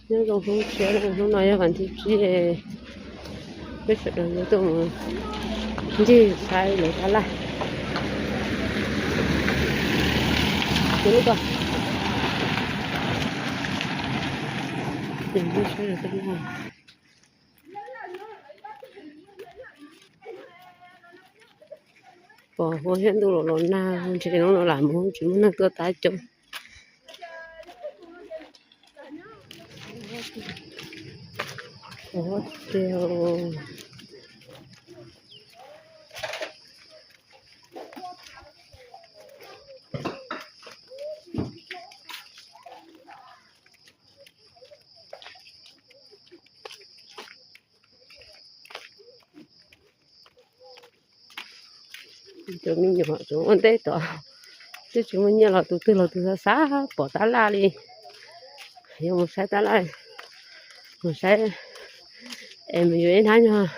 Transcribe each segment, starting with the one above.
Nyob zoo hnub tshiab, hnub no yog vas thib tsib, peb sawv daws yuav tuaj mus ncig saib lawv tab laj. Mus saib lawv tab laj. Pom huab thiab ntuj los los nag, ntshe hnub no lam mus tsis muaj neeg tuaj tab coob. Cov me nyuam tseem ua ntej tod, twb tsis muaj nyiaj los tus twg los tus xav xav pom tab laj li. Yog mus saib tab laj, mus saib es mus yuav ib hnab nyuag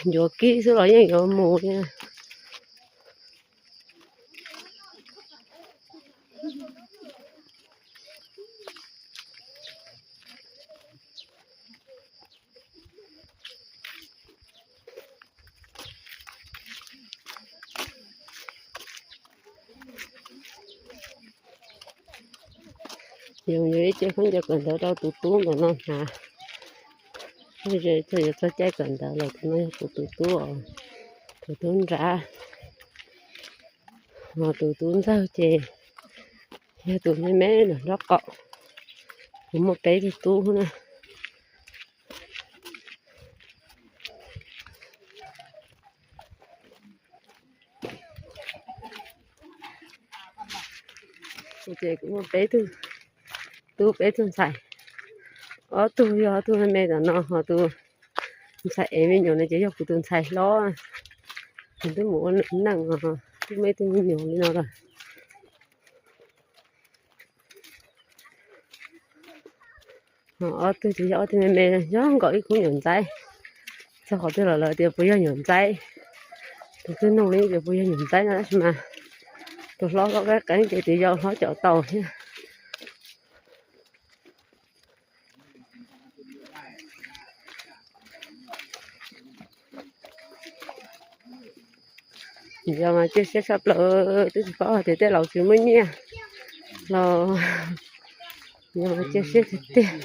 ncuav kib xwb los yeej yuav mus li. Yus yuav ib ce khaub ncaws kawm ntawv rau tus tub ntawm no hnav. Txog yuav txog caij kawm ntawv lawm, tus no yog kuv tus tub, tus tub nrab. Ho tus tub ntxawg ces yog tus me me nram nraub qaum. Kuv muaj peb tug tub na. Ces kuv muaj peb tug tub peb tug ntxhais, ob tug yog ob tug me me tom no, ho tus ntxhais ev me nyuam no ces yog kuv tus ntxhais hlob. Nws twb mus ua neej os, twb muaj ib tug me nyuam li no lawm. Ho ob tug ces yog ob tug me me, yog nkaus ib khub nyuam ntxaib. Txog qhov twg los lawv tias puas yog nyuam ntxaib. Tus twg nug li tias puas yog nyuam ntxaib no, tab sis mas tus hlob hlob qeeb qeeb ces tus yau hlob caum tau thiab. Yog mas cia siab tshaj plaws, twb tsis paub hais tias tej laus tsis muaj nyiaj los yog mas cia siab tiag tiag.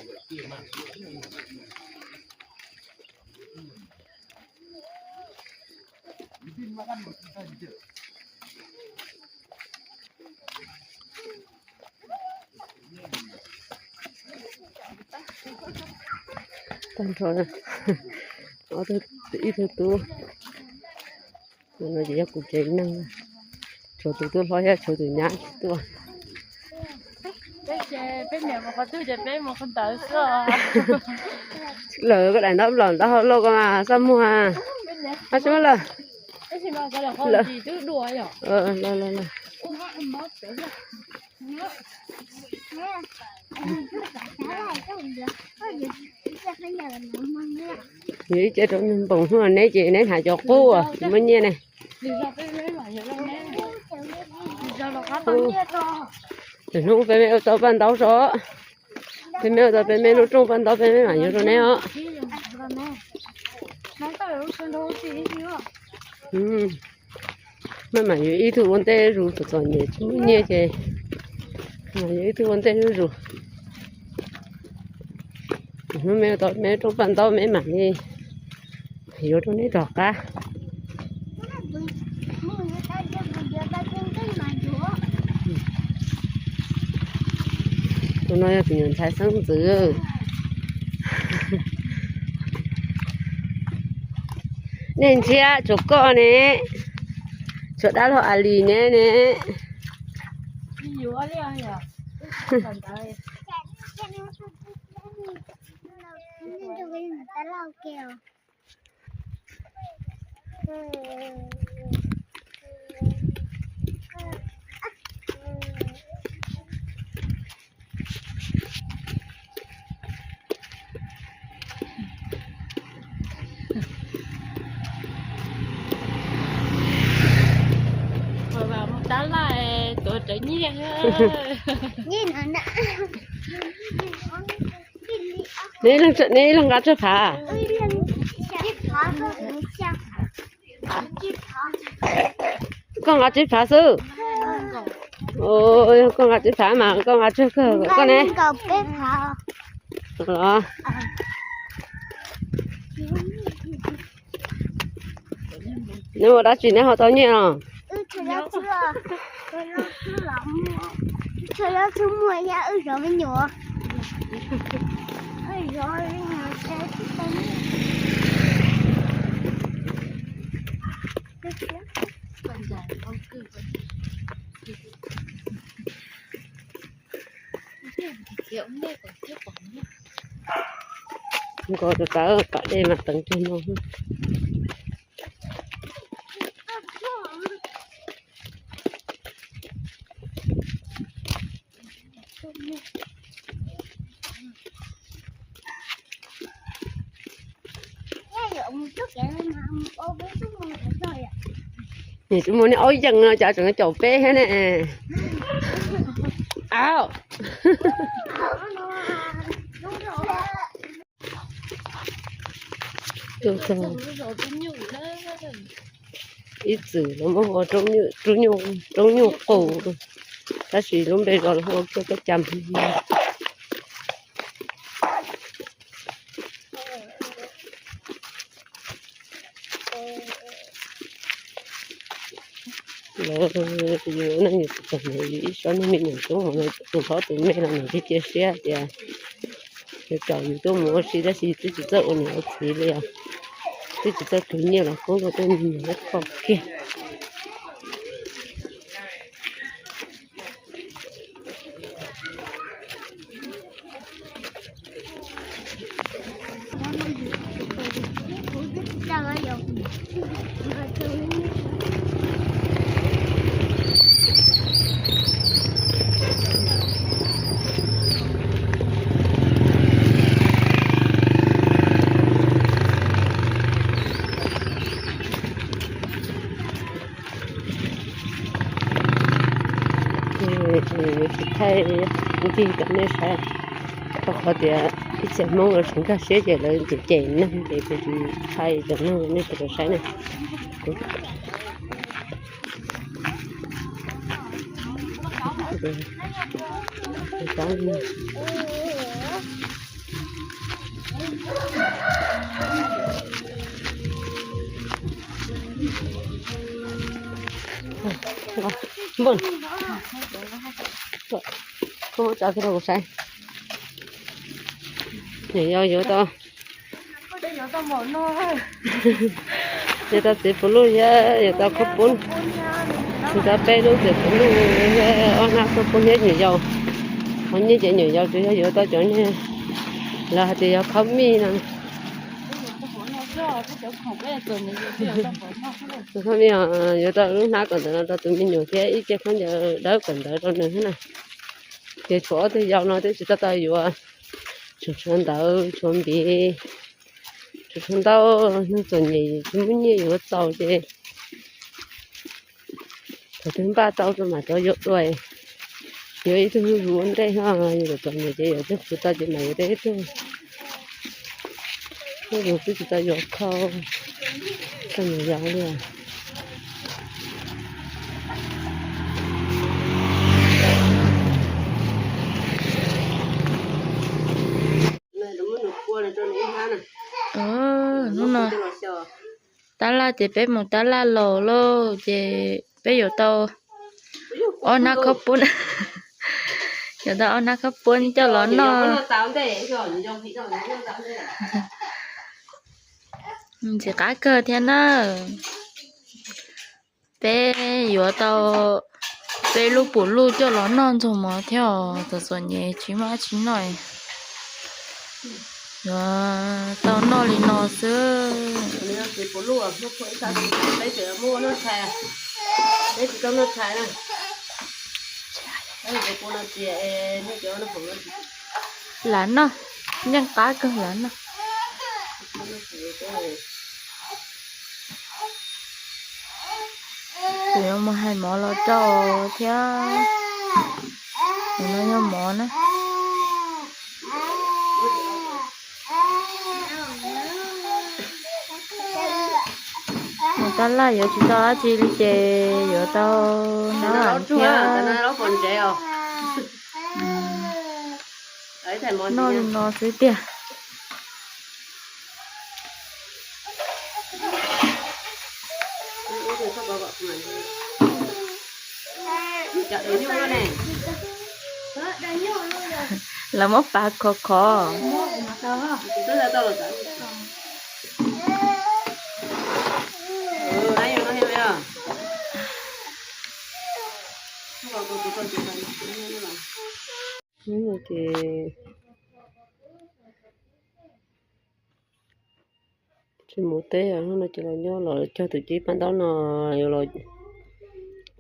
Tag nrho ib tug tub, tus no ces yog kuv tsev neeg, tshuav tus tub hlob thiab tshuav tus nyab tsis tuaj. Lawv koj daim ntaub nplaum ntaub hau loj ko mas txaj muag. Ab, tsis muaj lawm. Yog ib ce rau npoos hnub no neb ces neb hnav cov qub uas tsis muaj nyiaj ne. Lwm hnub peb me ua tau paj ntaub tso, peb me ua tau peb me lub rooj paj ntaub peb me mam yuav rau neb os. Maj mam yuav ib tug ua ntej zuj zus, txom txom nyem tsis muaj nyiaj ces mam yuav ib tug ua ntej zuj zus. Hnub me ua tau me rooj paj ntaub me mam li yuav rau neb rov qab. Tus no yog tus nyuam ntxhais xeeb ntxwv. Nej ntshiab tshuav koj ne, tshuav dab laug A Lis ne ne. Tab laj tuav rawv nyiaj. Neb ib leeg nqa tsawg phav? Koj nqa tsib phav xwb. Koj nqa tsib phav mas koj nqa tsawg kawg koj ne. Neb ua dab tsi neb ho tau nyiaj os? Nkaus rau qab pam dej mas teev kiag no. Nws tsis muaj niag aub yees no cas tseem caum peb thiab ne. Au. Ib txwm lawv muab hu ua roob nyuj qus, tab sis lub npe zos lawv hu ua Kiaj Kab Cam. Lawv yus neej yus tsis tau ne, yus ib tsob niag me nyuam tub mus no tus hlob tus me los nws twb cia siab tias yus caum yus tuaj mus ua si tab sis twb tsis txawj ua niam ua txiv li os. Twb tsis txawj khwv nyiaj los koob rau tej me nyuam thiab kho kiag. Tsis thaij ncig rau nej saib, rau qhov tias ib txhia Hmoob lawv tsis nkag siab ces lawv cem cem neeg ces kuv tsis thaij rau nej sawv daws saib na. Npawg, koj muab tso kiag rau kuv saib. Nyuam yaus yuav tau, yuav tau txiv puv luj thiab yuav tau khaub poob, yuav tau peb lub txiv puv luj thiab ob hnab khaub poob thiab nyuam yaus. Qhov nyiaj ces nyuam yaus tsuas yog yuav tau cov niag lawv hais tias yog khaub mij no. Tus khaub mij yuav tau lub hnab kawm ntawv no rau tus me nyuam thiab ib ce khaub ncaws dawb kawm ntawv rau nws thiab na. Ces tshuav ob tug yau no twb tsis tau tau yuav, tshuav tshuav ntawv tshuav npiv, tshuav tshuav ntau, neeg txom nyem tsis muaj nyiaj yuav txaus ces thaum twg npaj tau rau mam rov yuav dua. Yuav ib tug zuj zus ua ntej ho, yus txom nyem ces yuav tug khwv tau ces mam yuav tau ib tug. Zuj zus twb tsis tau yuav khau, txom nyem yau li. Hnub no tab laj ces peb mus tab laj los lauj ces peb yuav tau ob hnab khaub poob, yuav tau ob hnab khaub poob coj los noj. Ntxim qab kawg thiab na. Peb yuav tau peb lub puv luj coj los noj ntxuag mov thiab os, txom txom nyem tsis muaj dab tsi noj. Yuav tau noj li no xwb. Lam noj, yeej qab kawg lam noj. Kuv yuav mus hais mov los rau thiab. Tus no yog mov na. Tab laj yuav tsis tau dab tsi li ces yuav tau noj thiab. Noj li no xwb tiag. Lawv muab pav khov khov. Ces tsis mus teb, hnub no ces los nyob los cog tus cib paj ntaub no yuav los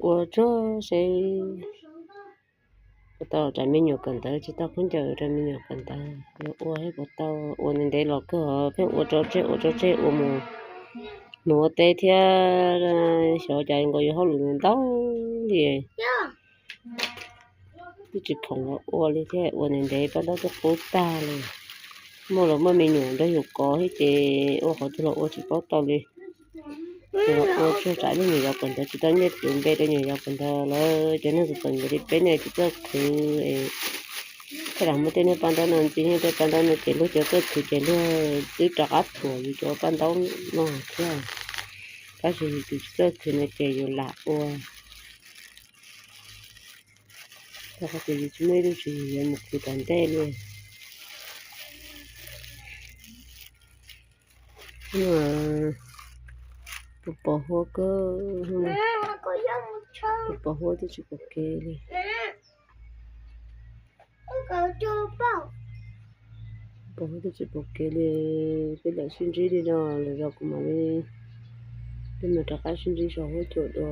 ua tso seb puas tau rau me nyuam kawm ntawv, tsis tau khaub ncaws rau me nyuam kawm ntawv, yuav ua thiab puas tau. Ua ntev ntev los kawg, pheej ua tso tseg ua tso tseg ua mus, mus ua teb thiab xyov cas nkaus yuav hauj lwm ntau li. Twb tsis khoom los ua li thiab, ua ntev ntev paj ntaub twb qub tag li. Muaj los muaj me nyuam nrog yus kov thiab ces ua qhov twg los ua tsis paub tau li. Ces los ua tsuag tsam lub nyuam yaus kawm ntawv tsis tau nyiaj tus npe rau nyuam yaus kawm ntawv, lawv cov neeg kawm ntawv li peb ne tsis txawj khwv. Thaum lam muab tej niag paj ntaub no ntxiv, niag tej paj ntaub no ces luag cov txawj khwv ces luag twb rov qab thuam yus cov paj ntaub no thiab. Tab sis yus tus tsis txawj khwv no ces yus lam ua. Rau qhov tias yus tsis muaj ib lub tswv yim yuav mus khwv tom ntej li. Tus pos huab kawg, tus pos huab twb tsis pom kev li. Pos huab twb tsis pom kev li. Peb lam sib ntsib li no lwm zaus kuv mam li, peb mam rov qab sib ntsib saum huab cua dua.